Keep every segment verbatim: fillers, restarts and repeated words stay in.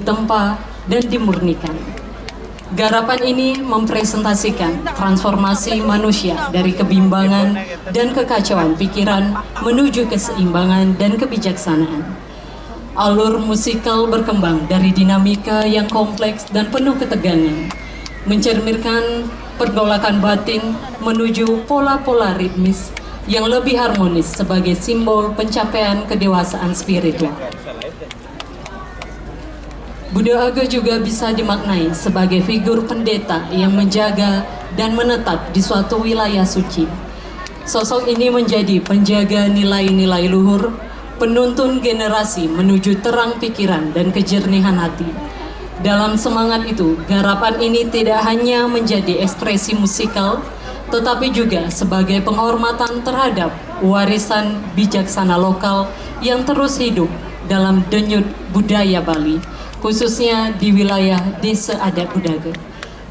ditempa, dan dimurnikan. Garapan ini mempresentasikan transformasi manusia dari kebimbangan dan kekacauan pikiran menuju keseimbangan dan kebijaksanaan. Alur musikal berkembang dari dinamika yang kompleks dan penuh ketegangan, mencerminkan pergolakan batin menuju pola-pola ritmis yang lebih harmonis sebagai simbol pencapaian kedewasaan spiritual. Buddha Aga juga bisa dimaknai sebagai figur pendeta yang menjaga dan menetap di suatu wilayah suci. Sosok ini menjadi penjaga nilai-nilai luhur, penuntun generasi menuju terang pikiran dan kejernihan hati. Dalam semangat itu, garapan ini tidak hanya menjadi ekspresi musikal, tetapi juga sebagai penghormatan terhadap warisan bijaksana lokal yang terus hidup dalam denyut budaya Bali, khususnya di wilayah Desa Adat Budaga.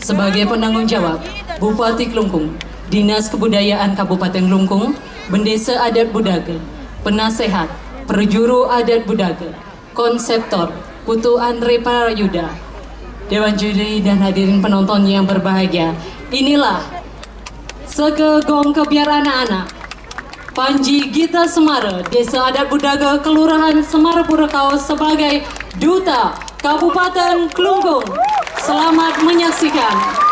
Sebagai penanggung jawab, Bupati Klungkung, Dinas Kebudayaan Kabupaten Klungkung, Bendesa Adat Budaga, Penasehat, Perjuru Adat Budaga, Konseptor, Putu Andre Parayuda, Dewan Juri dan hadirin penonton yang berbahagia, inilah Seke Gong Kebyar Anak-anak, Panji Gita Semara, Desa Adat Budaga, Kelurahan Semarapura Kaos, sebagai Duta Kabupaten Klungkung. Selamat menyaksikan.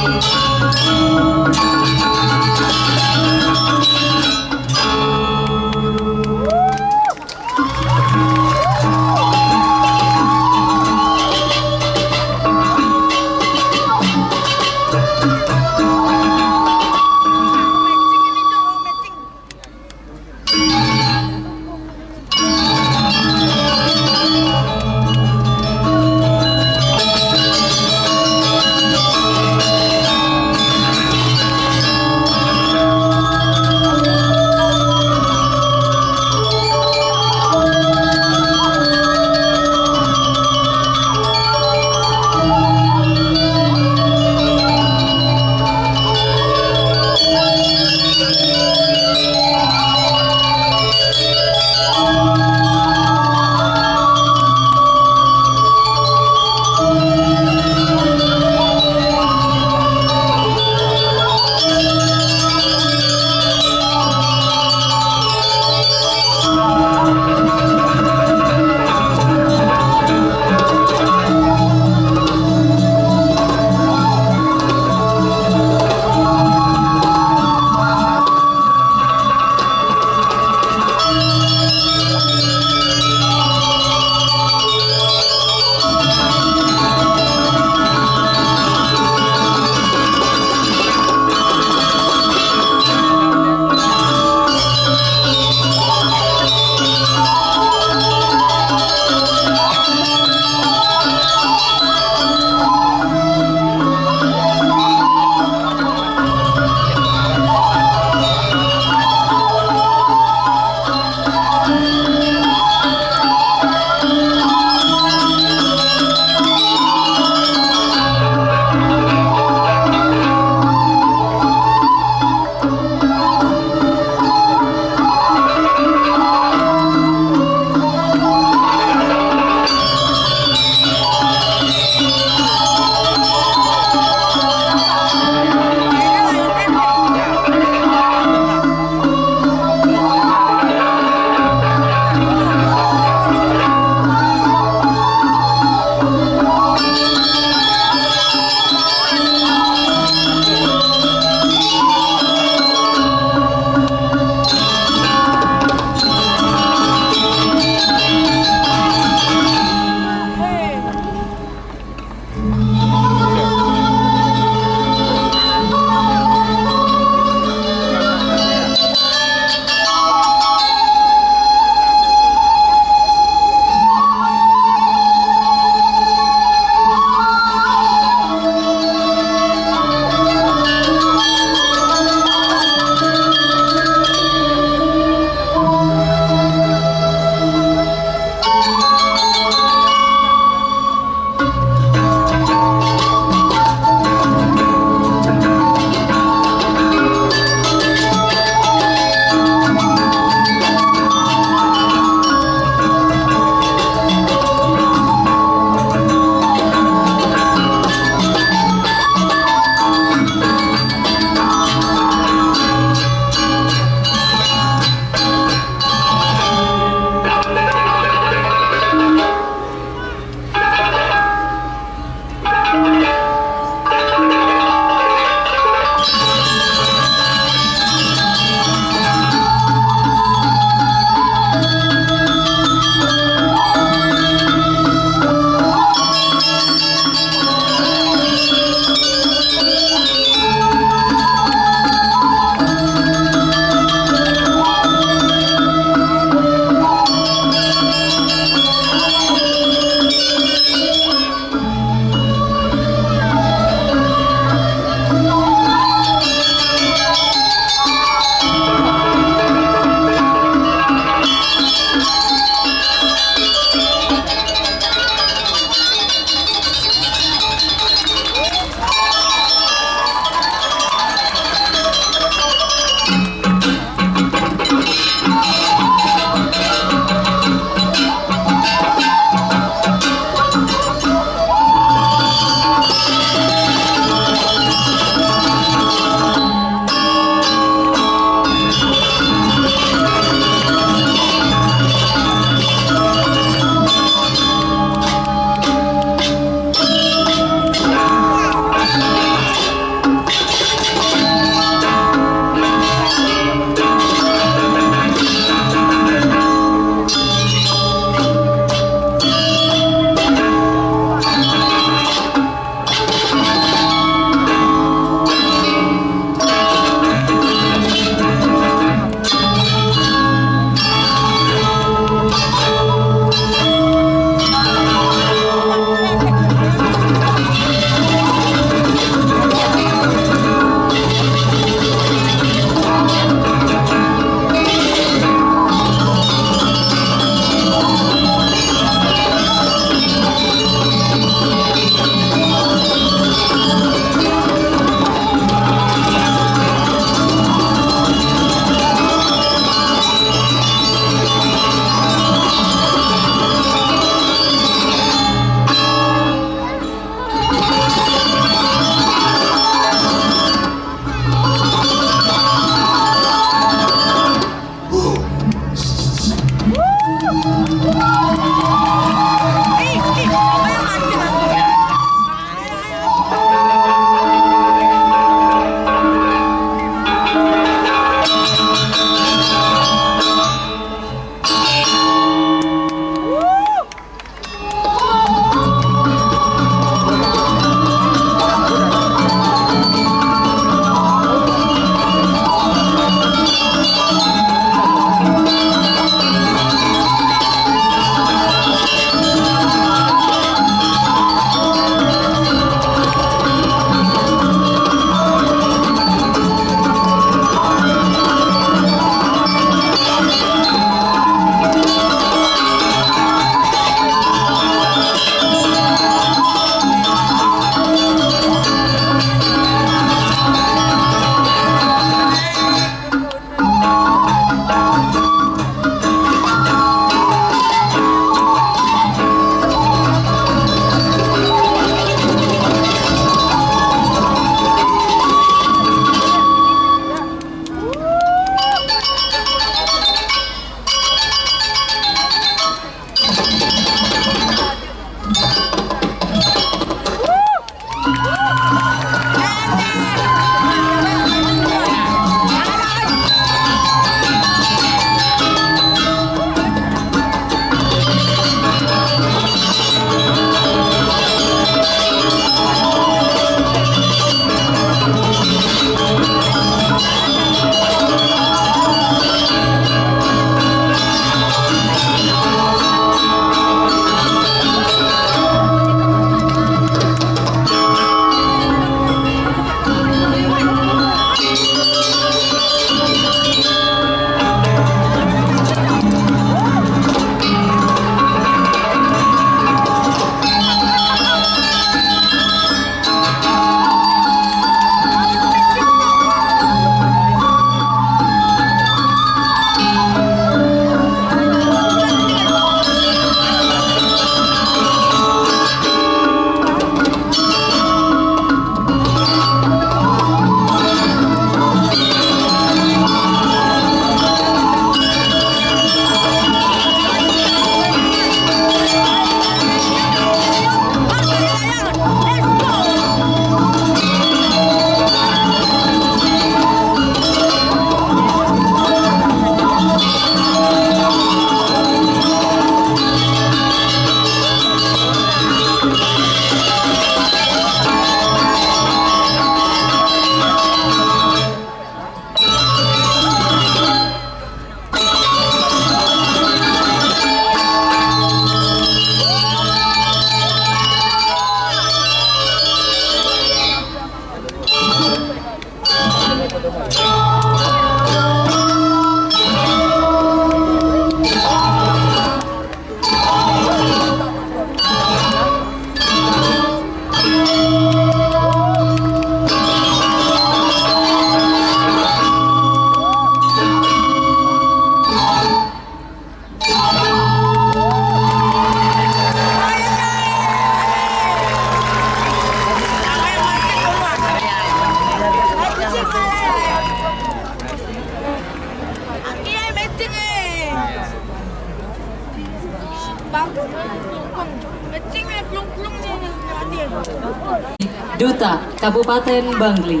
Duta Kabupaten Bangli.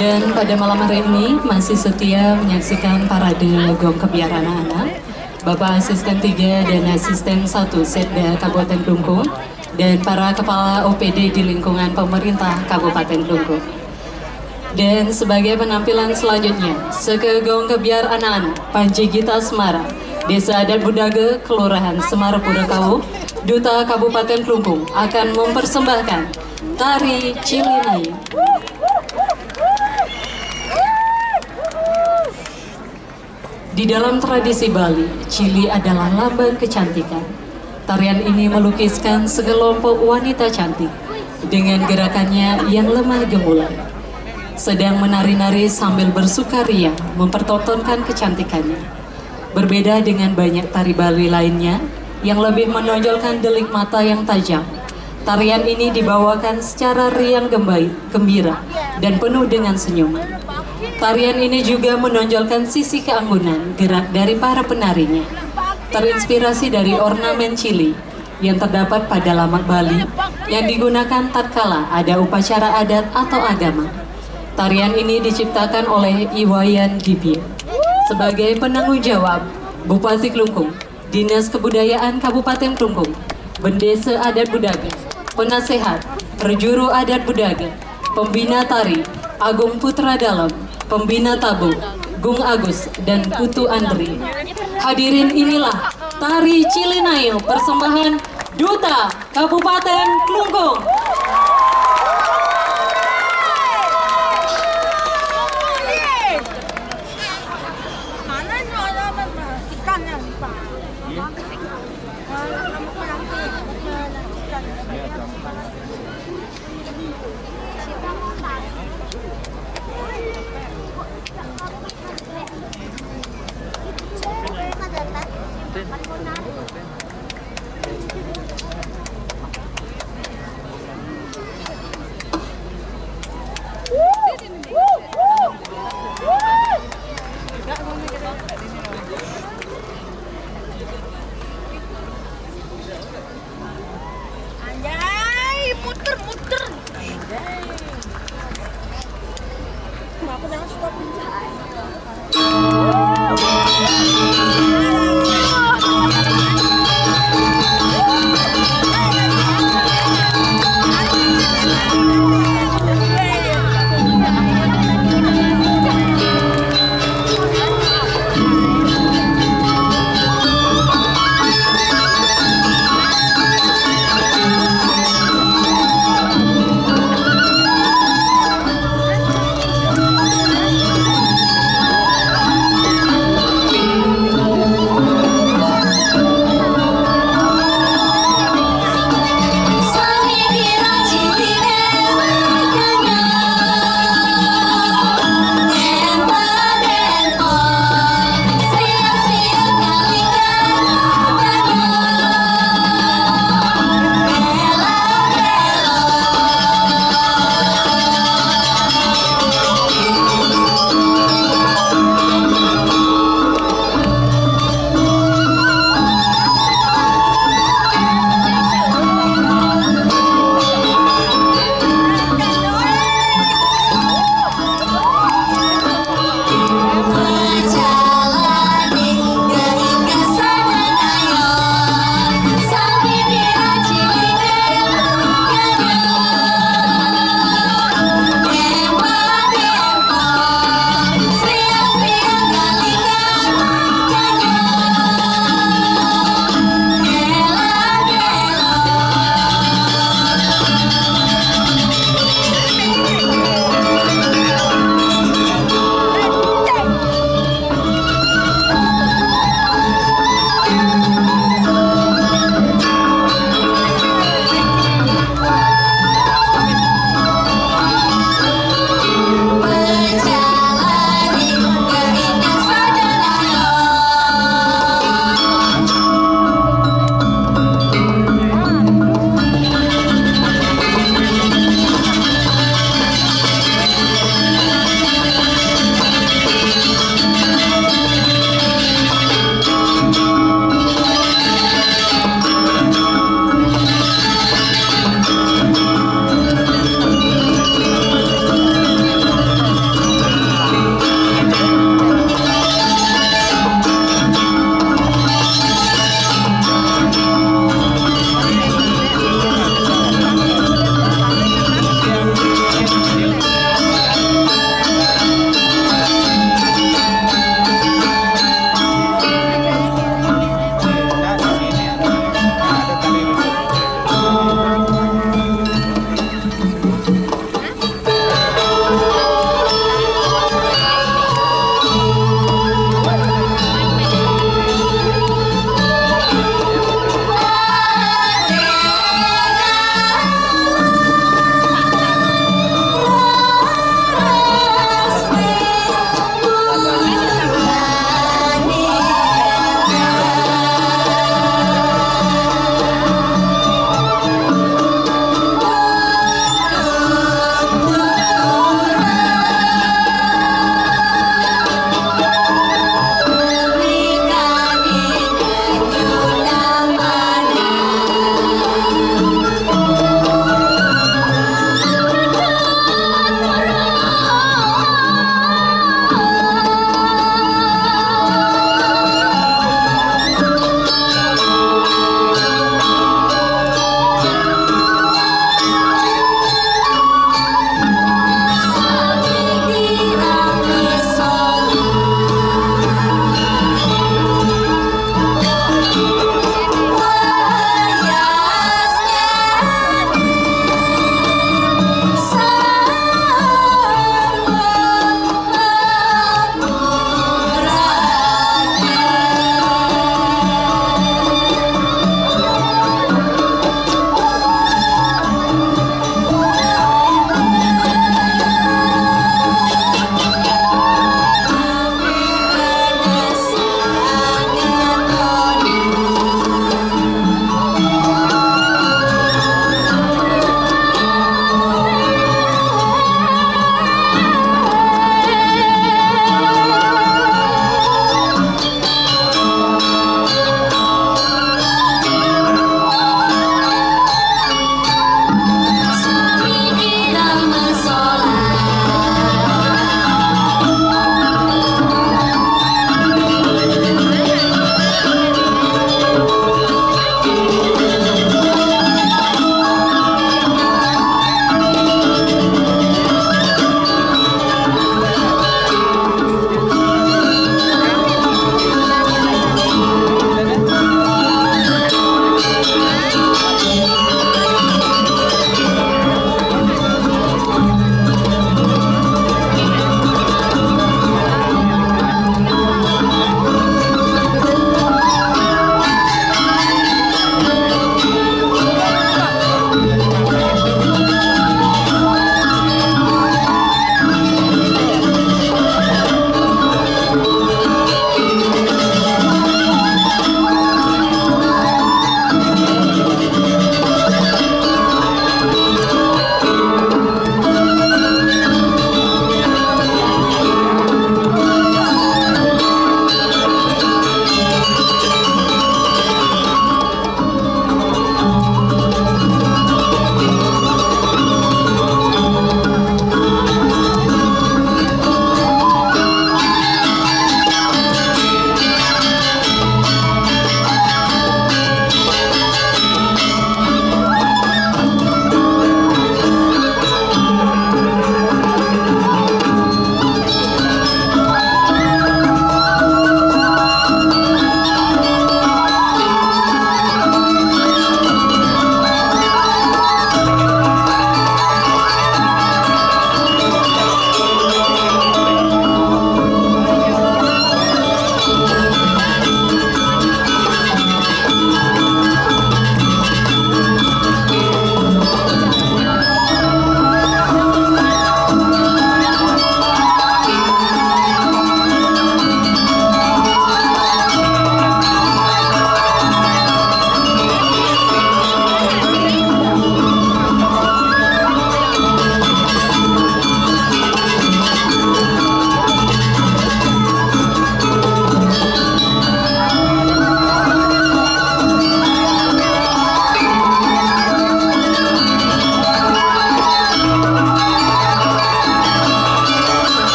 Dan pada malam hari ini masih setia menyaksikan parade Gong Kebyar anak-anak, Bapak Asisten tiga dan Asisten satu Setda Kabupaten Klungkung, dan para kepala O P D di lingkungan pemerintah Kabupaten Klungkung. Dan sebagai penampilan selanjutnya, Seke Gong Kebyar anak-anak, Panji Gita Semara, Desa Adat Budage, Kelurahan Semarapura Kawu, Duta Kabupaten Klungkung, akan mempersembahkan tari Cilinai. Di dalam tradisi Bali, cili adalah lambang kecantikan. Tarian ini melukiskan sekelompok wanita cantik dengan gerakannya yang lemah gemulai, sedang menari-nari sambil bersukaria mempertontonkan kecantikannya. Berbeda dengan banyak tari Bali lainnya yang lebih menonjolkan delik mata yang tajam, tarian ini dibawakan secara riang gembai-, gembira dan penuh dengan senyuman. Tarian ini juga menonjolkan sisi keanggunan gerak dari para penarinya. Terinspirasi dari ornamen cili yang terdapat pada lamak Bali yang digunakan tatkala ada upacara adat atau agama. Tarian ini diciptakan oleh I Wayan Dibye sebagai penanggung jawab Bupati Klungkung, Dinas Kebudayaan Kabupaten Klungkung, Bendesa Adat Budage, Penasehat, Perjuru Adat Budage, Pembina Tari, Agung Putra Dalem, Pembina Tabu, Gung Agus, dan Putu Andri. Hadirin, inilah tari Cilinai, persembahan Duta Kabupaten Klungkung. Anjay, muter-muter. Kenapa jangan suka pincang?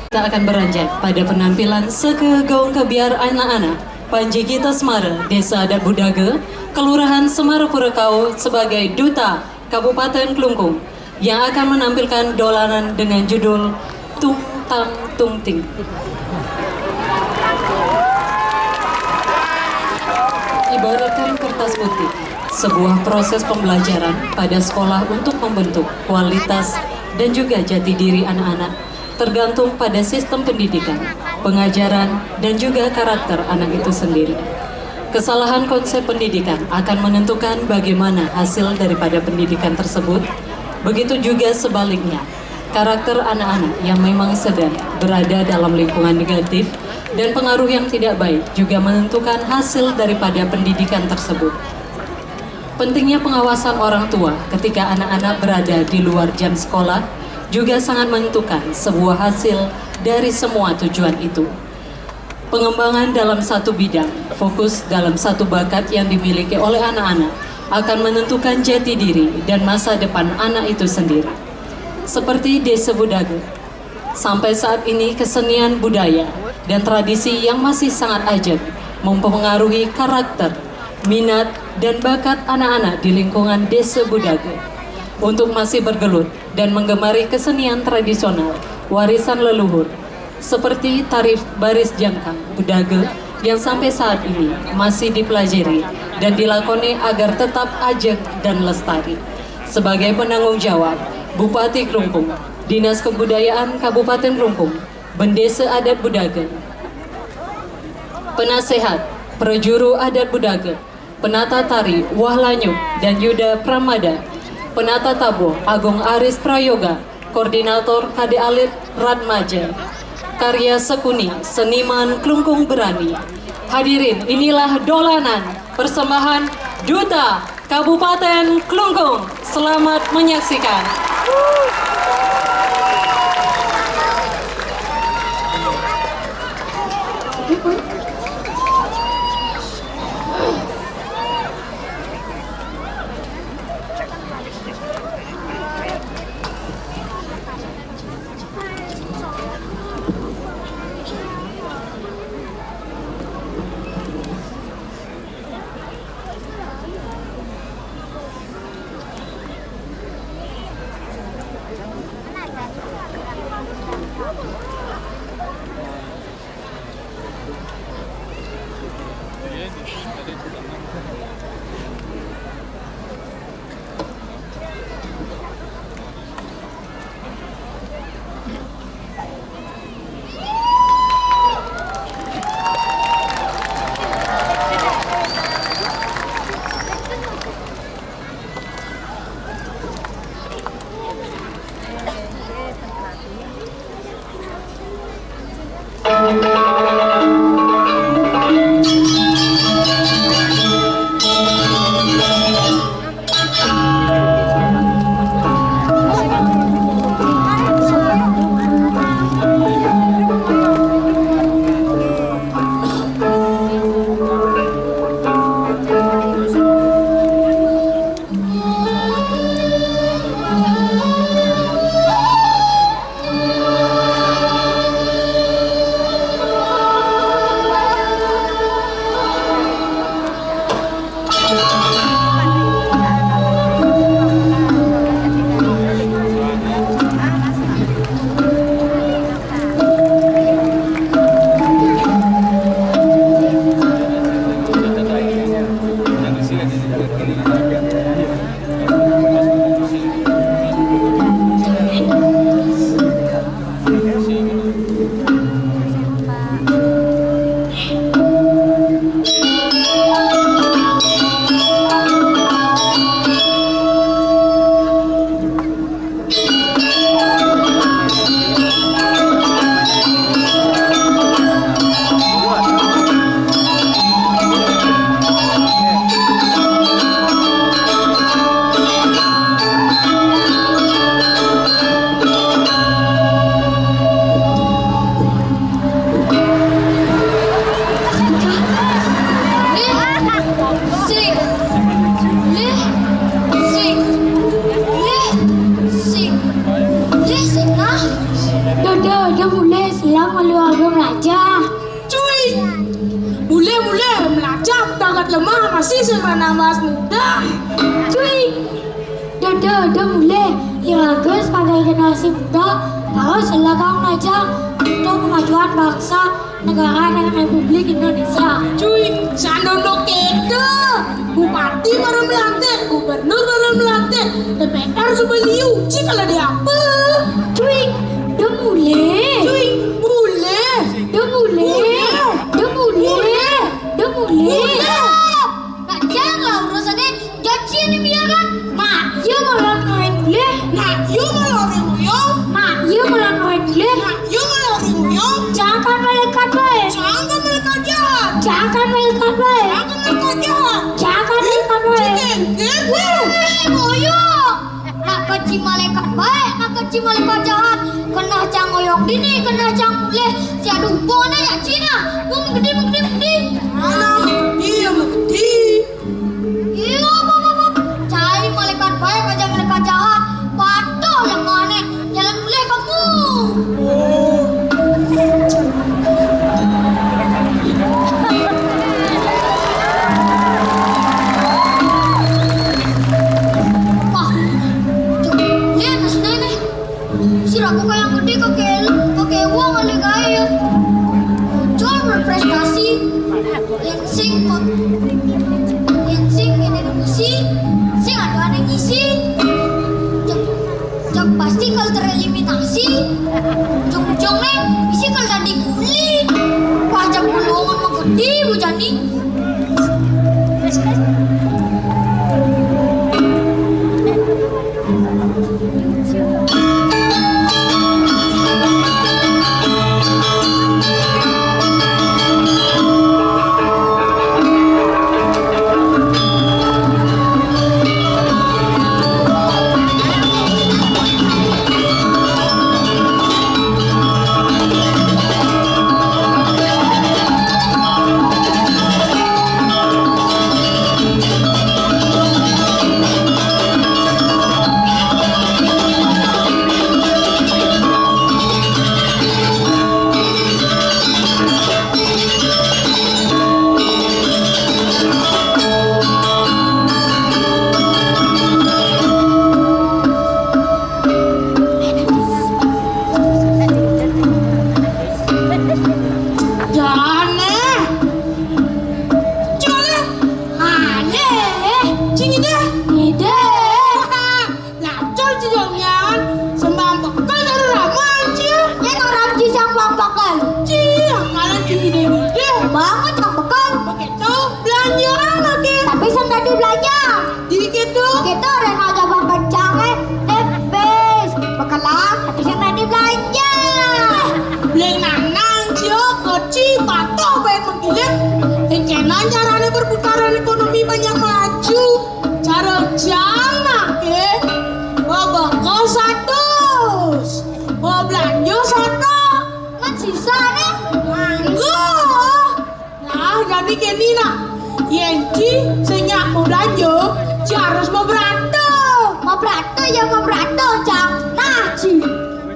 Kita akan beranjak pada penampilan Seke Gaung Kebiar anak-anak Panji Gita Semara, Desa Adat Budage, Kelurahan Semarapura Kau sebagai Duta Kabupaten Klungkung yang akan menampilkan dolanan dengan judul Tung Tang Tung Ting. Ibaratkan kertas putih, sebuah proses pembelajaran pada sekolah untuk membentuk kualitas dan juga jati diri anak-anak tergantung pada sistem pendidikan, pengajaran, dan juga karakter anak itu sendiri. Kesalahan konsep pendidikan akan menentukan bagaimana hasil daripada pendidikan tersebut. Begitu juga sebaliknya, karakter anak-anak yang memang sedang berada dalam lingkungan negatif dan pengaruh yang tidak baik juga menentukan hasil daripada pendidikan tersebut. Pentingnya pengawasan orang tua ketika anak-anak berada di luar jam sekolah juga sangat menentukan sebuah hasil dari semua tujuan itu. Pengembangan dalam satu bidang, fokus dalam satu bakat yang dimiliki oleh anak-anak akan menentukan jati diri dan masa depan anak itu sendiri. Seperti Desa Budage, sampai saat ini kesenian budaya dan tradisi yang masih sangat ajeg mempengaruhi karakter, minat, dan bakat anak-anak di lingkungan Desa Budage untuk masih bergelut dan menggemari kesenian tradisional warisan leluhur seperti tari baris jangkang Budage yang sampai saat ini masih dipelajari dan dilakoni agar tetap ajeg dan lestari. Sebagai penanggung jawab, Bupati Klungkung, Dinas Kebudayaan Kabupaten Klungkung, Bendesa Adat Budage, penasehat, prajuru adat Budage, penata tari Wah Lanyuk dan Yuda Pramada, penata tabuh Agung Aris Prayoga, koordinator K D Alit Ratmaja, karya Sekuni, seniman Klungkung Berani. Hadirin, inilah dolanan persembahan Duta Kabupaten Klungkung. Selamat menyaksikan. Keluarga melajah. Cuy. Mulai-mulai melajah, tangan lemah, masih sing bernafas muda. Cuy. Dede, dede mulai. Iraga sebagai generasi muda harus melajah untuk kemajuan bangsa, negara, dan Republik Indonesia. Cuy, sandono kita. Bupati baru melantik, gubernur baru melantik, D P R suba liu, ci kalau ada apa? Cuy, dede mulai. Cuy, mulai. Dede mulai. Dede mulai. Dede mulai. Nak jangan lah urusannya, jaci ini biarkan. Nak, iya malah ngain mulai. Nak, iya malah orang mulai. Nak, iya malah ngain mulai. Nak, iya malah orang mulai. Jangan malaikat baik. Jangan malaikat jahat. Jangan malaikat baik. Jangan malaikat jahat. Jangan malaikat baik. Weh, boyong. Nak keci malaikat baik, nak keci malaikat jahat. Kena cang oyong dini, kena cang mulai. Si ada hubungannya ya Cina. Bung gede, bung gede, bung gede. Alah, iya, bung gede. Iya, apa, apa, apa. Cai malaikat baik aja malaikat jahat. Patuh yang mana? Jalan mulai kamu. Wah, ya, terus nenek. Si raku kayak gede kakek, kakek uang kali gaya. Muncul berprestasi. Yang sing kok, yang sing ini misi, sing ada ada ngisi. Jok, jok pasti kalau tereliminasi. Jong-jong nih, bisi kalau tadi kuli. Wah, jam puluhan mau gede, Bu Jani. Jane. Jane. Ane. Cing ide. Ide. Lacur ci jongian. Sembang bekel dari raman ci. Yen orang ci sembang bekel. Ci, kalian ci ide ide. Banget sang bekel. Begitu belanjaan lagi. Tapi sing tadi belanja. Dikit tuh. Kita orang ada pembencangan. Depes. Bekelan, tapi sing tadi belanja. Beli nanang, cio, koci, patuh, baik menggiling. Rencana caranya perputaran ekonomi banyak maju. Cara jangan ke. Bawa beko satu. Bawa belanja satu. Kan sisa nih. Mangga. Nah, jadi kene nah. Yen ci sing nyak mau belanja, ci harus mau berantem. Mau berantem ya mau berantem, Cang. Nah, ci.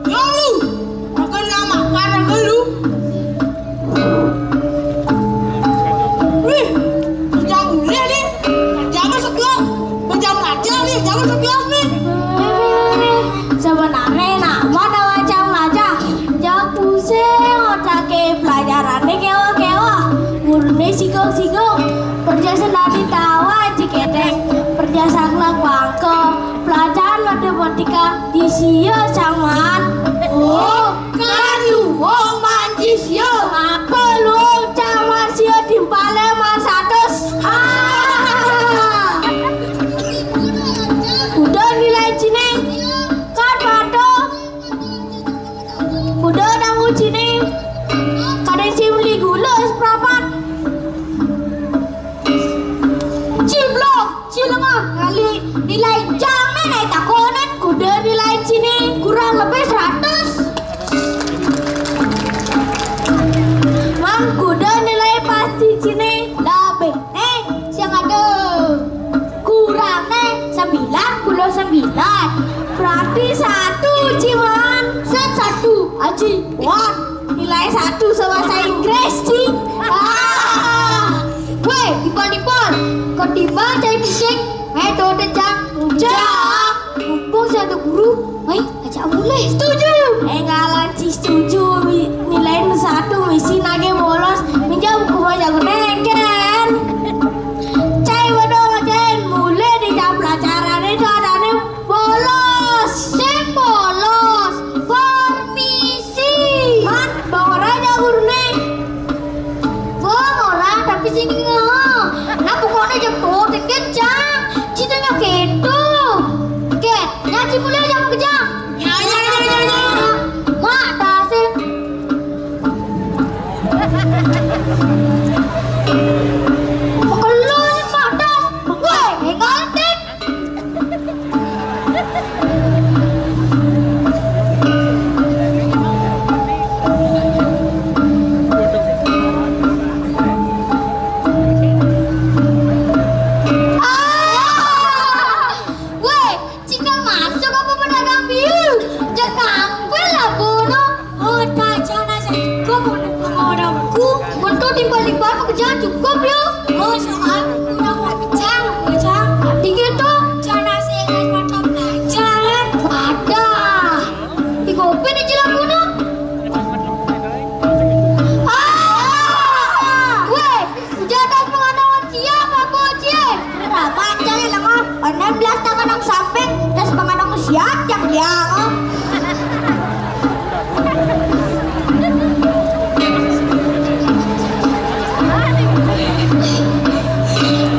Ya lu, makan lama karena lu. Wih, jam boleh nih. Jam sebelas. Bejam aja nih, jam sebelas nih. Sebenarnya nak mana macam aja. Jauh pusing otaknya pelajarannya kewa-kewa. Gurunya sigong-sigong. Perjasa nari tawa aja kedeng. Perjasa kelak bangko. Pelajaran matematika di sio caman. Oh, kan lu wong mancis yo. Apa lu caman sio timpale man satus. Ah. Udah nilai cine. Kan patuh. Udah nang ucine. Kadang sing beli gula seprapat. Ciblok, cilengah, kali nilai jangan naik takonan. Kuda nilai cine kurang lebih seratus. Mang kuda nilai pasti cine lebih. Nih, siang ada. Kurangnya sembilan puluh sembilan. Berarti satu, Ciwan. Set satu, Aji. Wan. Nilai satu sebahasa Inggris, cing. Ah. Weh, Ipal, Ipal. Ketimbang cai pusing, eh, doa cang. Udah. Mumpung saya ada guru, eh, ajak mulai. Setuju. Eh, ngalan si setuju. Mi-, nilai satu, misi nage bolos. Minjam buku aja gue neken. Cai waduh, cai mulai di jam pelajaran itu adanya bolos. Sing bolos. Permisi. Man, bawa raja guru nih. Wah, orang tapi sini ngeh. Nah, pokoknya jam tuh, tinggi cang. Citanya gitu. Oke, nyaci mulai jam kejang. Ya, ya, ya, ya, ya. Mak, tasik. Pekelon, Mak, tas. Weh, enggak, Dik. Ah! Weh, cika masuk apa pedagang biu? Jekang pula bono. Oh, tak jana saya cukup untuk pengorangku. Untuk timpal-timpal pekerjaan cukup, yo. Oh, soal kurang pekerjaan, pekerjaan. Dikit tuh. Jana saya ingat mata pelajaran. Wadah. Di kopi di Cilabuno. Ah! Weh, jatah penganongan siapa, Bocil? Rapat cari lengoh. Onem belas tangan nang samping, terus penganongan siap yang dia.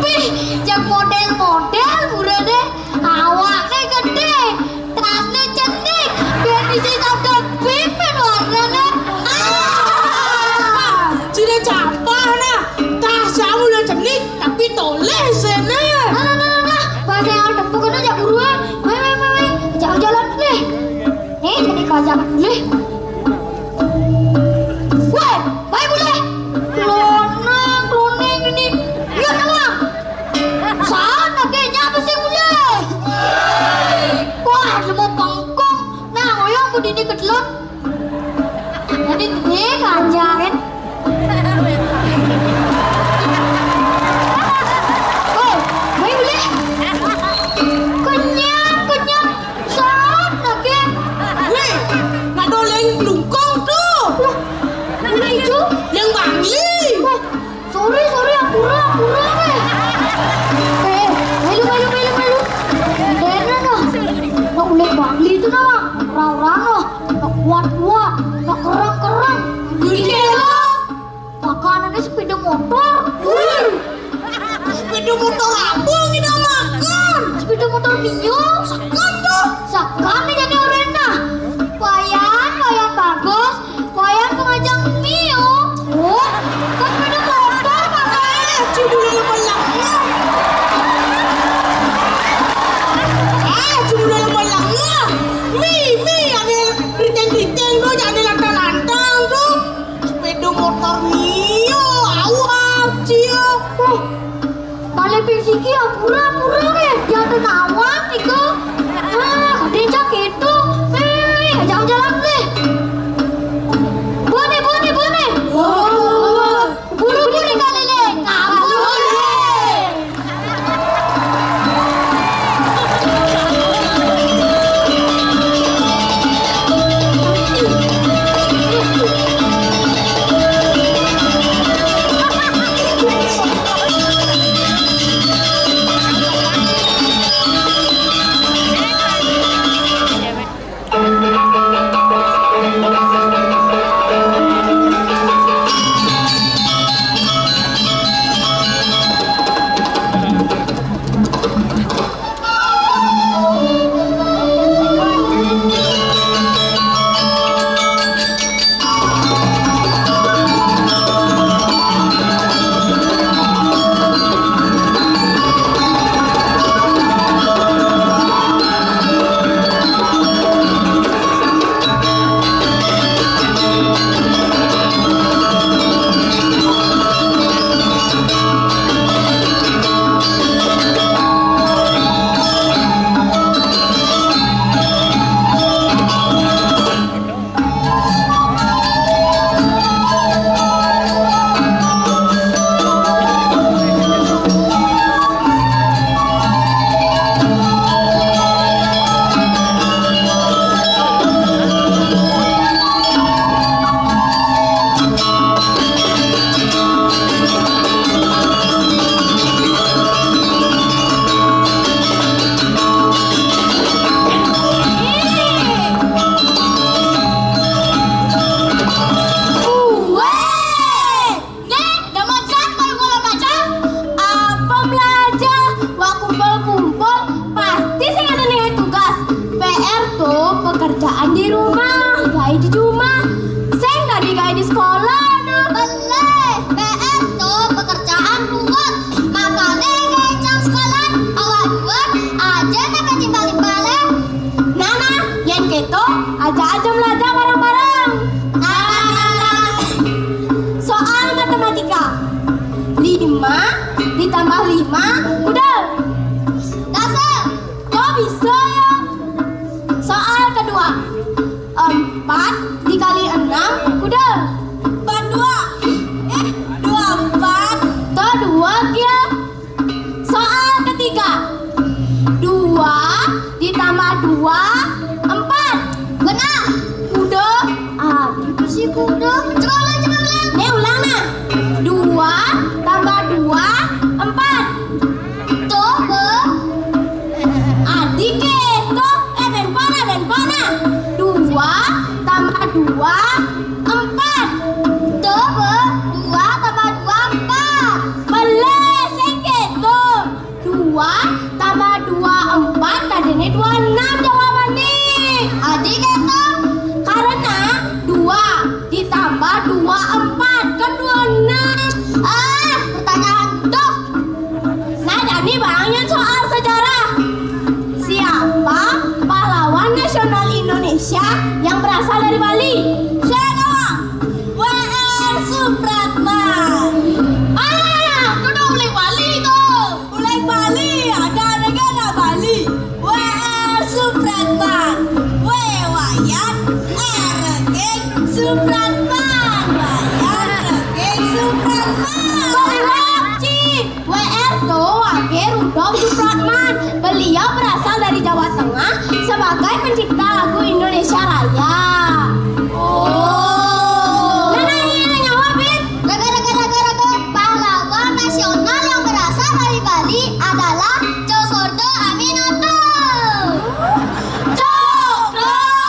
Pih, yang model-model, murah deh. Awakne gede, tasne cenik, ben isi sodok pipen warnane. Ah! Cine capah nah, tas kamu udah cenik, tapi toleh sene. Nah, nah, nah, nah, nah. Bahasa yang tepuk kena jak buruan. Mai, mai, mai, mai. Jalan-jalan deh. Eh, jadi kajak boleh. Weh, baik boleh. Kelonang, keloneng ini. Iya, tenang. Sana kayaknya apa sih boleh? Wah, ada mau pengkong. Nah, oyong aku dini kedelon. Jadi ini kajarin. Weh, baik boleh. Kenyang, kenyang. Sat lagi. Weh, nak doleng blungkong tuh. Wah, udah itu. Yang bangli. Wah, sorry, sorry, ampura, ampura, eh. Eh, melu, melu, melu, melu. Dena no. Nak ulek bangli itu nama. Orang-orang no. Nak kuat-kuat, nak kerang-kerang. Ini lo. Makanannya sepeda motor. Sepeda motor apa yang kita makan? Sepeda motor Mio. Sekan tuh. Sekan nih jadi orena. Wayan, wayan bagus. Wayan pengajang Mio. Oh, kan sepeda motor, Pak. Eh, cuma dalam melangnya. Eh, cuma dalam melangnya. Mi, mi, ada keriting-keriting tuh, jangan lantang-lantang tuh. Sepeda motor Mio, awak cio. Wah, balik pisiki ya pura-pura deh. Dia tuh nawang iko. Ah, dia cak itu. Eh, jalan-jalan deh. Bone, bone, bone. Wah. Buru-buru kali deh. Kabur deh. Kerjaan di rumah, gaé di rumah. Sing dadi gaé di sekolah, nah. Beléh, P R to pekerjaan ruwet. Makané gaé jam sekolah, awak duwé, aja nak ketimbal-timbalé. Nah, nah, yén kéto, aja-aja belajar bareng-bareng. Nah, nah, nah, nah. Soal matematika. Lima ditambah lima, kuda. Dasar. Kok bisa ya? Soal kedua. Empat dikali enam, kuda. Empat dua. Eh, dua empat. Tuh, dua dia. Soal ketiga. Dua ditambah dua, empat. Benar. Kuda. Ah, itu sih kuda. Coba ulang, coba ulang. Nih, ulang, nah. Dua tambah dua, empat. Tuh, Be. Adik, eh, tuh. Eh, ben pana, ben pana. Dua tambah dua, empat. Tuh, Be. Dua tambah dua, empat. Beléh, sing kéto. Dua tambah dua, empat, tadiné dua enam jawabanné. Adik, kéto. Karena dua ditambah dua, empat, kan dua enam. Ah, pertanyaan tuh. Nah, jadi bang, yang soal sejarah. Siapa pahlawan nasional Indonesia yang berasal dari Bali? Saya doang. W R Supratman. Ah, kudu uléh Bali tuh. Uléh Bali, ada negara Bali. W R Supratman. W Wayan, R King Supratman. Wayan, R King Supratman. Kok W R, Cing? W R to wakil Rudolf Supratman. Beliau berasal dari Jawa Tengah sebagai pencipta lagu Indonesia Raya. Oh. Nah, nah, ini, ini, nyawa, Pit. Raga, raga, raga, raga. Pahlawan nasional yang berasal dari Bali adalah Cokroaminoto. Cokroaminoto.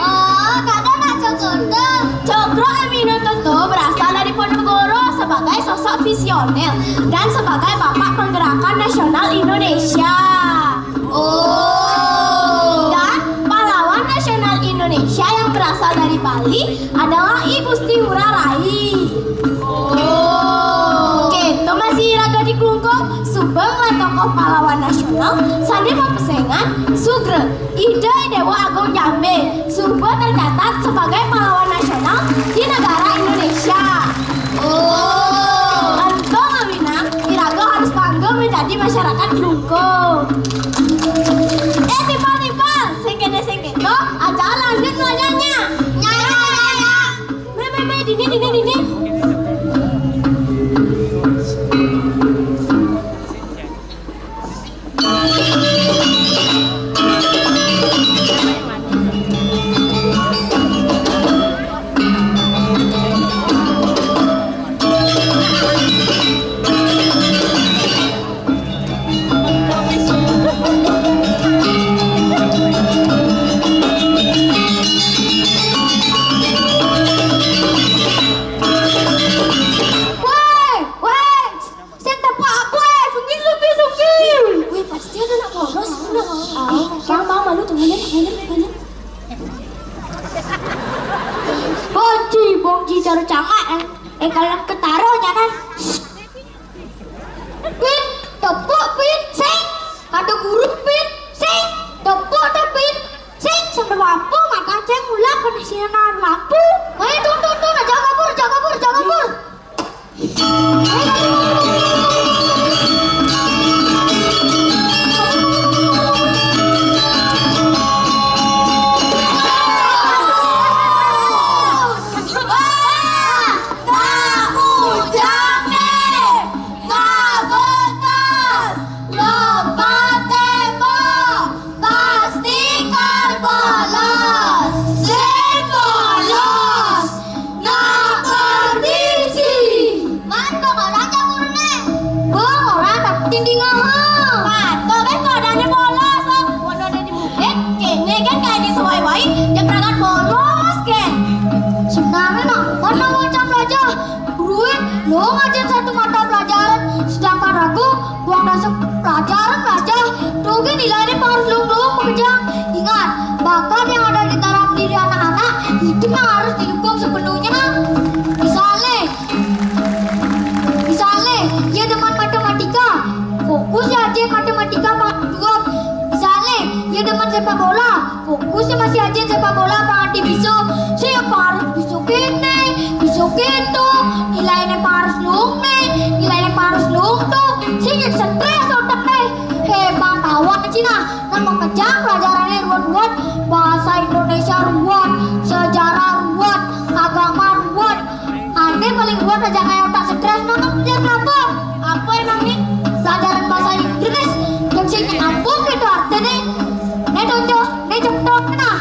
Oh, kada nak Cokroaminoto. Cokroaminoto berasal dari Ponorogo sebagai sosok visioner dan sebagai bapak pergerakan nasional Indonesia. Oh. Dan pahlawan nasional Indonesia yang berasal dari Bali adalah I Gusti Ngurah Rai. Oh. Kéto masih raga di Klungkung, suba ngeliat tokoh pahlawan nasional, sandé mapesengan, sugra, Ida Déwa Agung Jambe, suba tercatat sebagai pahlawan nasional di negara Indonesia. Oh. Ento ngawinang, iraga harus bangga menjadi masyarakat Klungkung. Eh, timpal-timpal, sing kéné, sing kéto, acara lanjut belajarnya. Ya, ya, ya, ya. Mé, mé, mé, dini, dini, dini. Woi, woi, sing tepuk aku, eh, sungki, sungki, sungki. Wih, pasti ada nak bolos. Nah, ah, mau, mau, malu tuh, ngene, ngene, ngene. Bongji, bongji, cara cangak, eh. Eh, kalau ketaruhnya kan. Pit, tepuk, Pit, sing. Ada guru, Pit, sing. Tepuk, teh, Pit, sing. Sampai lampu, maka ceng ulah kena sinar lampu. Eh, tuh, tuh, tuh, nah, jangan kabur, jangan kabur, jangan kabur. Wah, nak ujang nih, nak bekas, lompat tembok. Pasti kal bolos. Sing bolos, nak permisi. Man, bang orang cak guruné. Bang orang tapi tinding aha. Pato kan keadaannya bolos, ah. Waduh, ada di murid, kéné kan kayak di sewai-wai, dia berangkat bolos, kan. Sebenarnya, nah, mana macam belajar? Gurué, lo ngajar satu mata pelajaran, sedangkan aku buang dasar pelajaran belajar. Tuh, kan nilainya harus lung-lung. Nah, nah makejang pelajarannya ruwet-ruwet, bahasa Indonesia ruwet, sejarah ruwet, agama ruwet. Ané paling ruwet aja kayak otak stres, nah, pelajaran apa? Apa emang nih? Pelajaran bahasa Inggris yang sing nyambung gitu artinya. Né contoh, né contoh nah.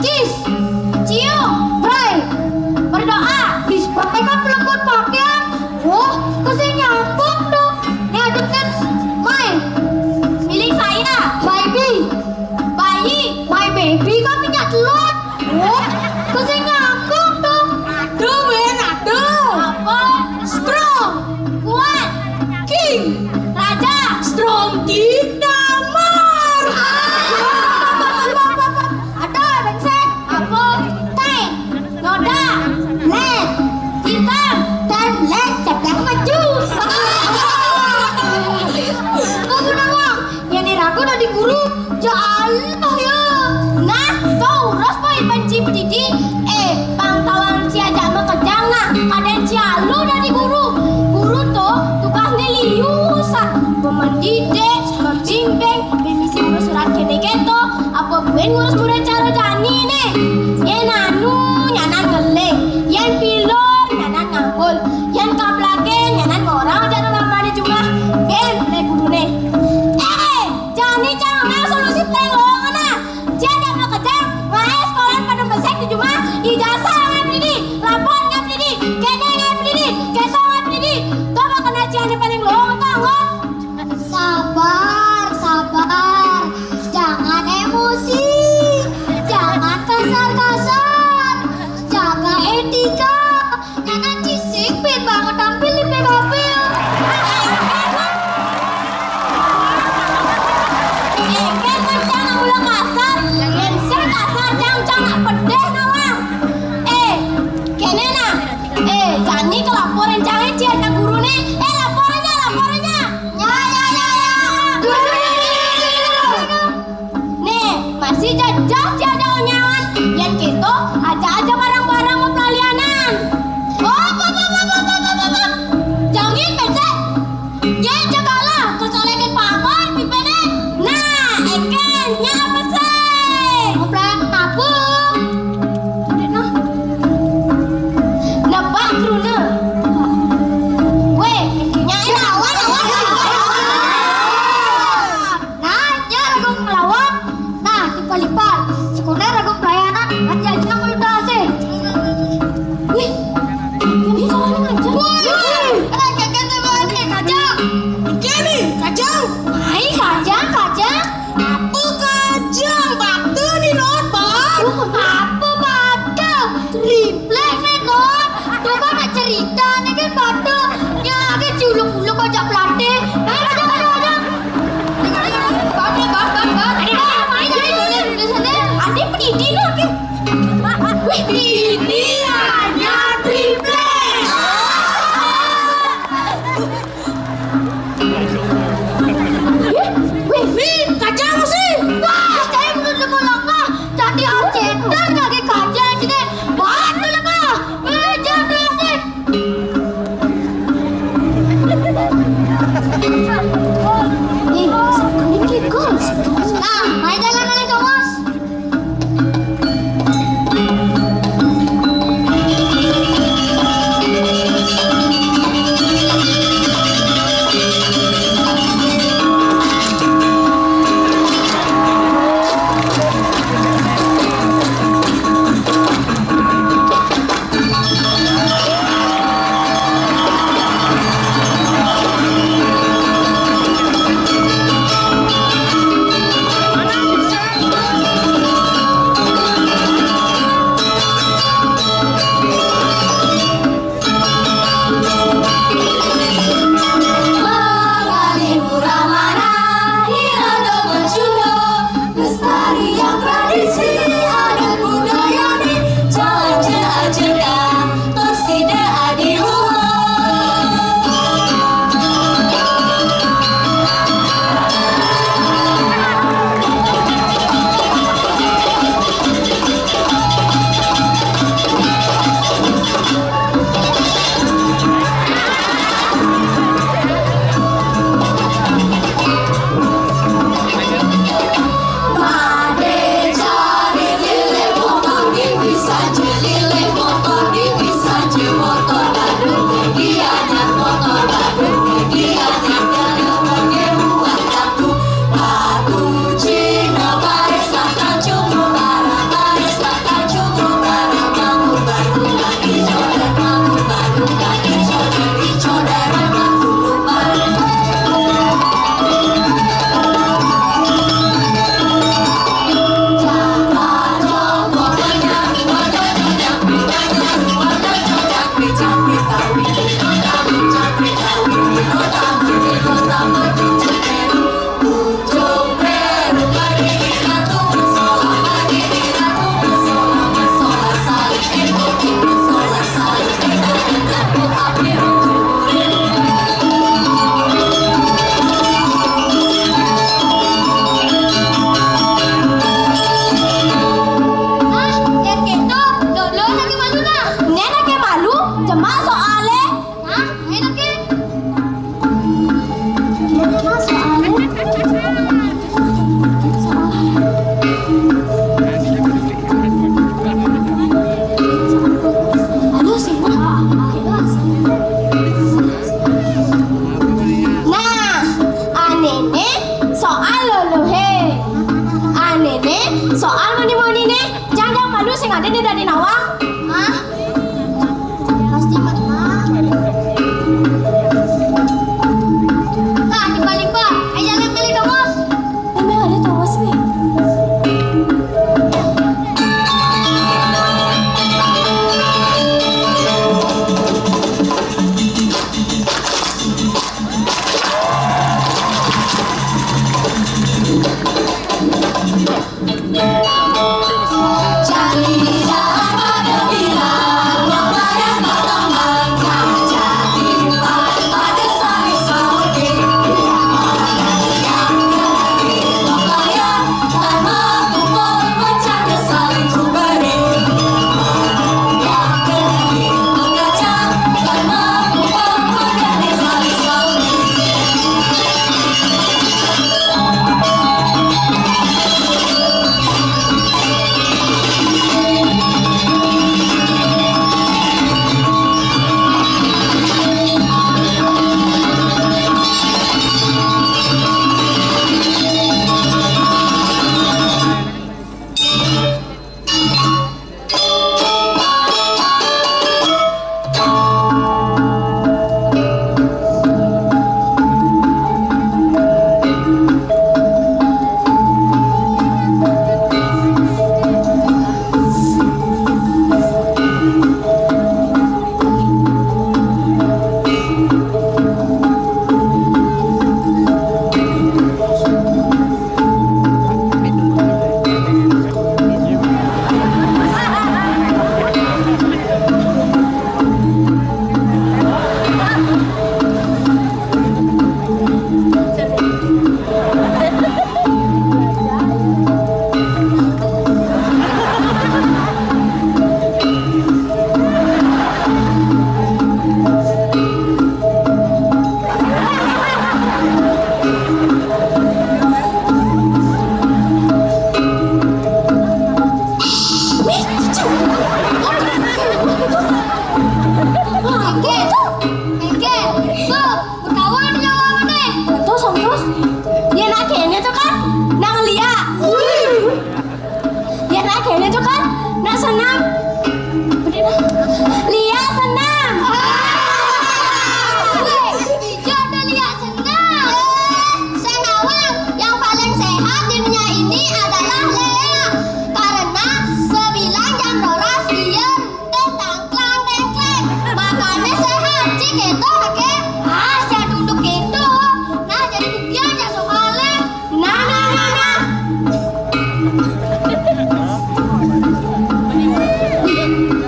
Kiss. Cium. Pray. Berdoa. Bis, pray kan pelebur pakaian. Oh, kok sing nyambung dong. Né ada tips. My. Milik saya. Baby. Bayi. My baby kan minyak telur. Oh, kok sing nyambung dong. Aduh, Ben, aduh. Apa? Strong. Kuat. King. Raja. Strong King Damar. Ada, brengsek. Apa? Tank. Roda. Led. Hitam. Dan led. Cepat maju. Kau guna uang. Ya, né ragu dadi guru. Jalma ya. Nah, kau urus po iban ci pedidi. Eh, pang tawang ci ajak makejang nah. Kadén ci alu dadi guru. Guru to tugasné liu sa. Mendidik, membimbing, bemisi ngurus surat kéné kéto. Apa buin ngurus murid cara jani né? Yén anu, nyanan ngeling. Yén pilor, nyanan ngambul. Yén kaplaké, nyanan ngorang aja lamané jumlah. Bén, né guruné. Eh, jani cang, nah solusi paling lowongan nah. Jani apa kejang, ngaé sekolahan pada mesek di jumah, ijazah ngaé pedidi, rapor ngaé pedidi, kéné ngaé pedidi, kéto ngaé pedidi. Coba kena jani paling lowongan tuh anggot. Sabar, sabar. Jangan emosi. Jangan ke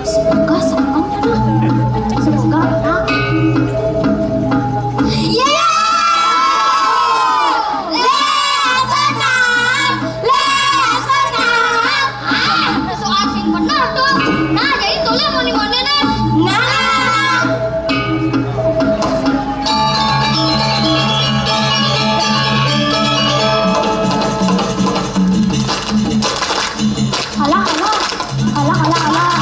Semoga, semoga mana? Semoga mana? Yeay! Lea senang! Lea senang! Ah, soal sing bener tuh. Nah, jadi tuh Lea mau di mana nih? Nah. Alah, alah. Alah, alah, alah.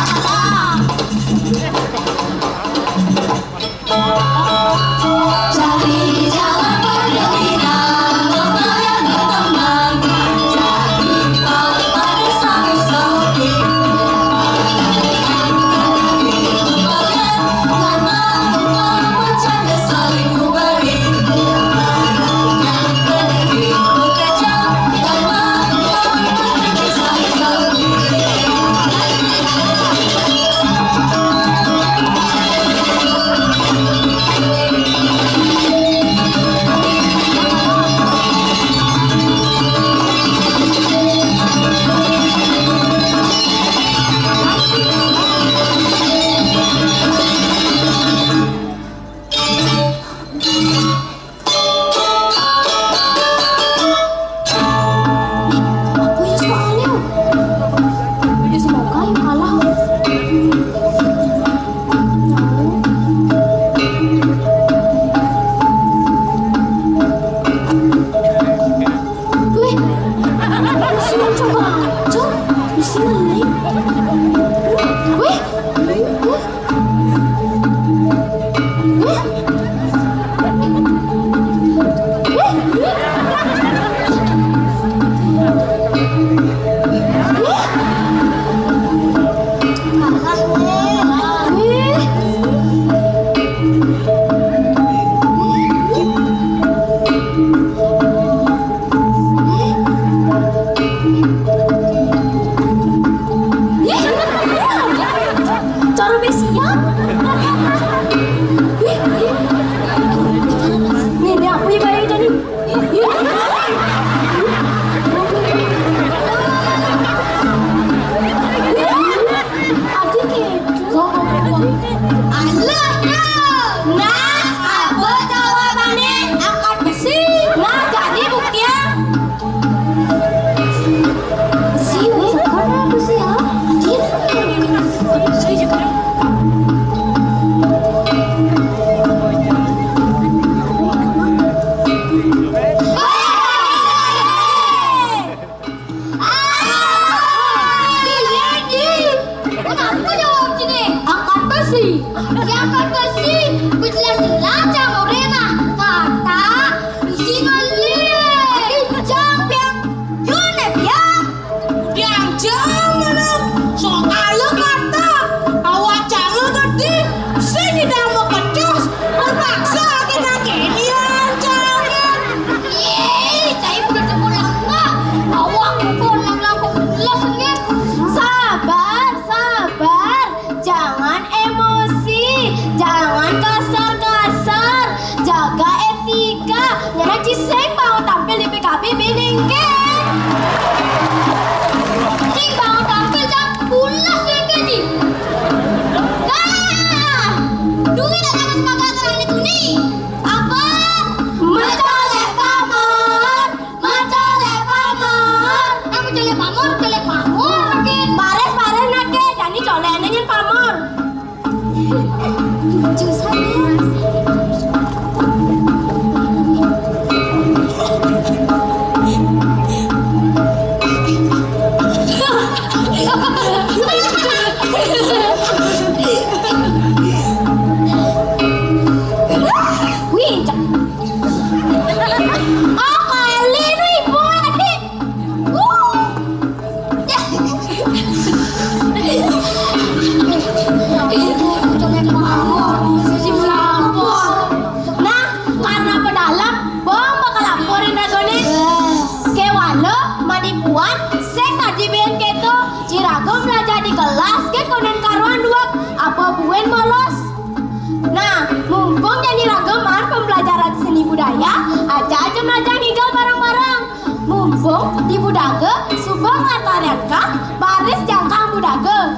Apa ya soalnya? Ya, semoga ya kalah. Wih, kasihan coba. Coba, kasihan nih. Wih, wih. Cara besi ya? Nih, nih, aku ya kayak jadi. Aduh, gitu. Alah, nah, nah, apa jawabannya? Angkat besi. Nah, jadi buktinya. Besi, weh, bukan besi ya. Anjir. Ah, iya, Di. Kenapa jawab sini? Angkat besi. Ya, angkat besi. Ku jelas-jelas cang Morena. Kata besi ngelir. Ih, cang, piang. Yuk, ne, piang. Diang cang mana? Soalnya kata awak cang gede. Sini dah mau kecos. Terpaksa kita ginian cang. Yeay, saya bukan sekolah enggak. Awak pun lang-lang pemulas, nggih. Sabar, sabar. Jangan emosi, jangan kasar-kasar. Jaga etika. Nyana ci sing mau tampil di P K B bilingkin. Sing mau tampil, cang pulas bilingkin, Ci. Nah, duit ada kesepakatan hari ini. Apa? Mencolek pamor. Mencolek pamor. Apa colek pamor? Colek pamor, Kin. Pares, pares, nak, Kin. Jani colek nanya pamor. Lucu sangat. Wih, cak. Oh, Kak Eli, itu ibu, adik. Uh. Nah, karena pedalem, bong bakal laporin ragone. Kewala, manipuan, sing tadi ben keto, ci ragum belajar di kelas, ke konen karuan duak, apa buen bolos. Nah, mumpung jani ragum an pembelajaran seni budaya, aja aja belajar ngigel bareng-bareng. Mumpung Bung, di Budaga, suba nglarang tarian khas baris jangkang Budaga.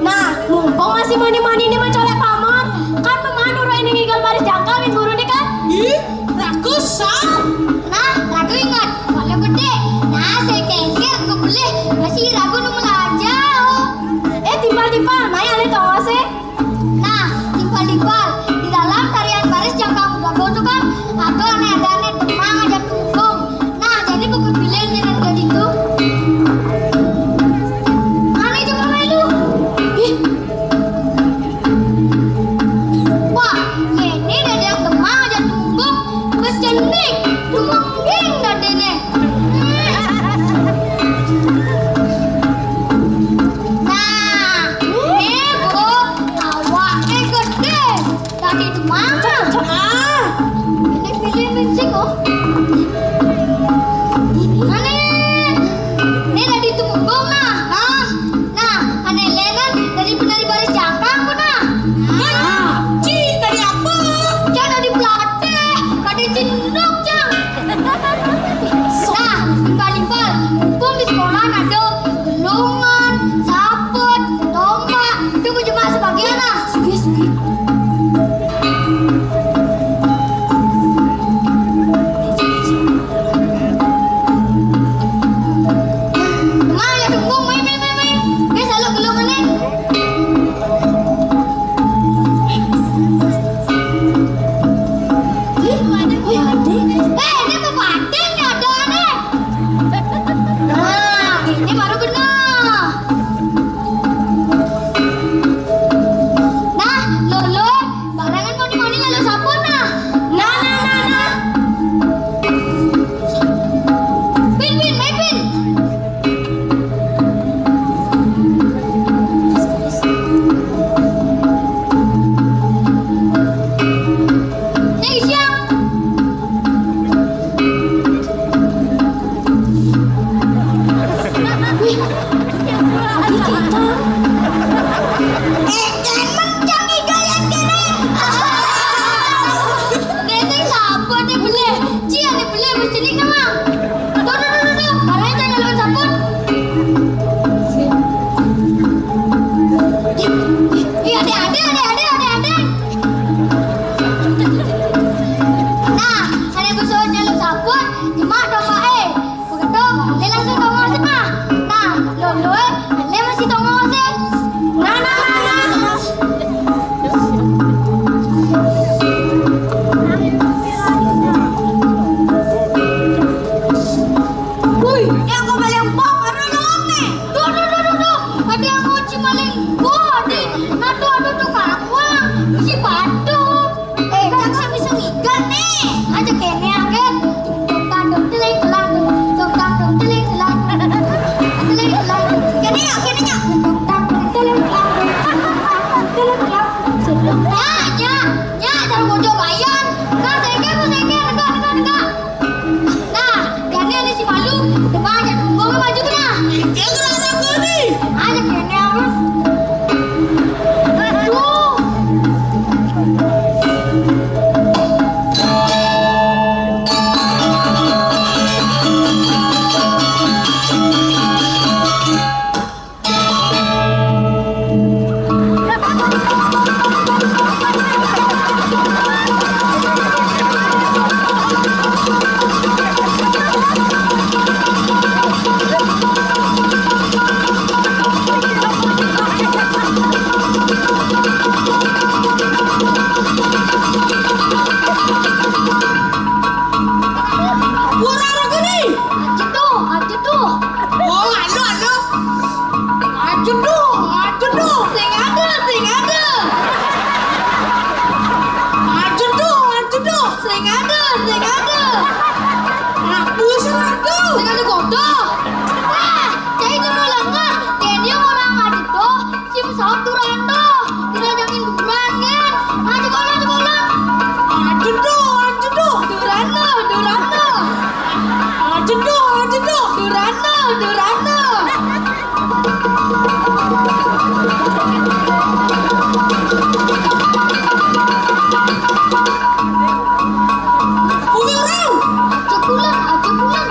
Nah, mumpung masih mani-mani né macolek pamor, kan Paman uruh éndah ngigel baris jangkang yén guru né kan? Ih, ragu sang. Nah, ragu inget, walau gedé. Nah, saya kengker kebelih, masih ragu nu melajah. Eh, timpal-timpal, mai alih tongosé. Nah, timpal-timpal, di dalam tarian baris jangkang Budaga tu kan, ada ané-ané demang ajak tumenggung. Nah, jadi buku pilihan yang ada di tu. Ané coba melu. Ih. Wah, ini ada yang demang ajak tumenggung, bes cenik, tumengging dadéné. Nah, né, Bu, awaké gedé. Dadi demang. Ah, ini pilih pincing, oh. Ané, né dadi tumenggung, nah. Nah, nah, ané lénan dadi penari baris jangkang, nah. Nah, ci, dadi apa? Cang dadi pelatih, dadi cinduk, Cang. Nah, timpal-timpal, mumpung di sekolahan ada gelungan, saput, tombak, itu ku jemak sebagian lah. Sugih, sugih. Demang ya, tunggu, main, main, main, main. Dia selalu gelungan ni. Ih, ada. Eh, ini pepating ni ada ni. Nah, ini baru kena. Nah, Lolo, barangan mani-mani nyaluk saput, nah. Nah, nah, nah, nah. Pin, Pin, mai, Pin. Nih, siang. Wih, ada kita. Eh, jangan mencang ikan yang kena. Nenek siapa ni boleh? Cia ni boleh, mesti ni kawan. Tuh, tuh, tuh, tuh, tuh. Barang jangan lawan saput. Ih, ada, ada, ada, ada, ada, ada. Nah, ada besok nyaluk saput, jemak dong, Pak, eh. Begitu, dia langsung tongos, nah. Nah, Lolo, eh, dia masih tongos, eh. Nah, nah, nah, nah. Wih, yang kau paling pok, baru dong, nih. Duh, duh, duh, duh, duh. Ada yang mau cimaling gua, di. Aduh, aduh, tuh, kakuang. Si Batu. Eh, cang sing bisa ngigal, nih. Aja kéné, ah, kan. Tung, tang, tung, tiling, telang, tung, tung, tang, tung, tiling, telang, tung, tiling, telang, tung. Kéné, ya, kéné, ya. Tung, tang, tung, tiling, telang, tung, tung, tang, tung, tiling, telang, tung. Nya, nya, nya, cara bocor bayar. Nah, sengke, sengke, negak, negak, negak. Nah, jani ada si malu, depan aja tunggu maju tu nah. Dia gerak sapu ni. Aja kena apa? Aduh. Ora ragu ni. Ajeduh, ajeduh. Oh, anu, anu. Ajeduh, ajeduh. Sing ada, sing ada. Ajeduh, ajeduh. Sing ada, sing ada. Aku sing ada. Sing ada godoh. Ah, cai cuma lengah. Jadi orang ajeduh. Sing saut Durando, diranjangin Duran, kan? Aja kono, aja kono. Ajeduh, ajeduh. Durando, Durando. Ajeduh, ajeduh. Durando, Durando. Punya orang. Aja pulang, aja pulang.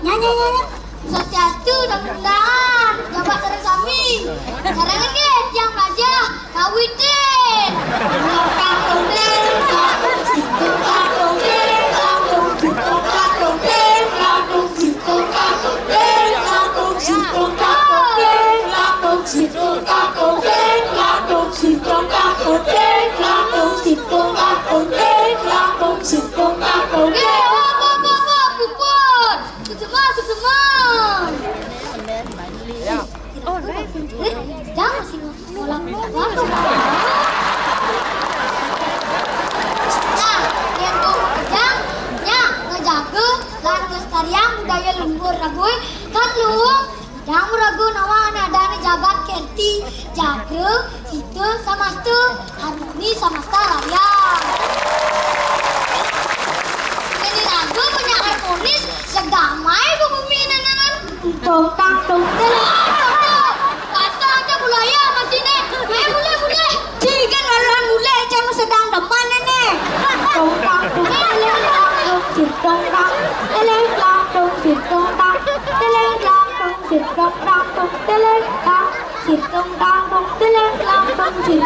Nyanyi, nyanyi. Swastiastu, dan undangan. Jabat sareng sami. Sareng nggih, tiang malajah, kawitin. Yang ragu nama nadane jagat kerti, jaga, cita, samasta, harmoni, samasta, raya. Ini ragu punya harmonis, sedamai bu bumi nenenan. Tong tang tong teleng. Kasar aja budaya masih ne. Eh, boleh, boleh. Cigan laluan mulai, jangan sedang depan ini. Tong tang tong teleng tang tong cir tong tang. Teleng tang tong cir tong tang. Teleng tang tong cir tong tang tong. Teleng tang cir tong tang tong. Teleng tang tong cir.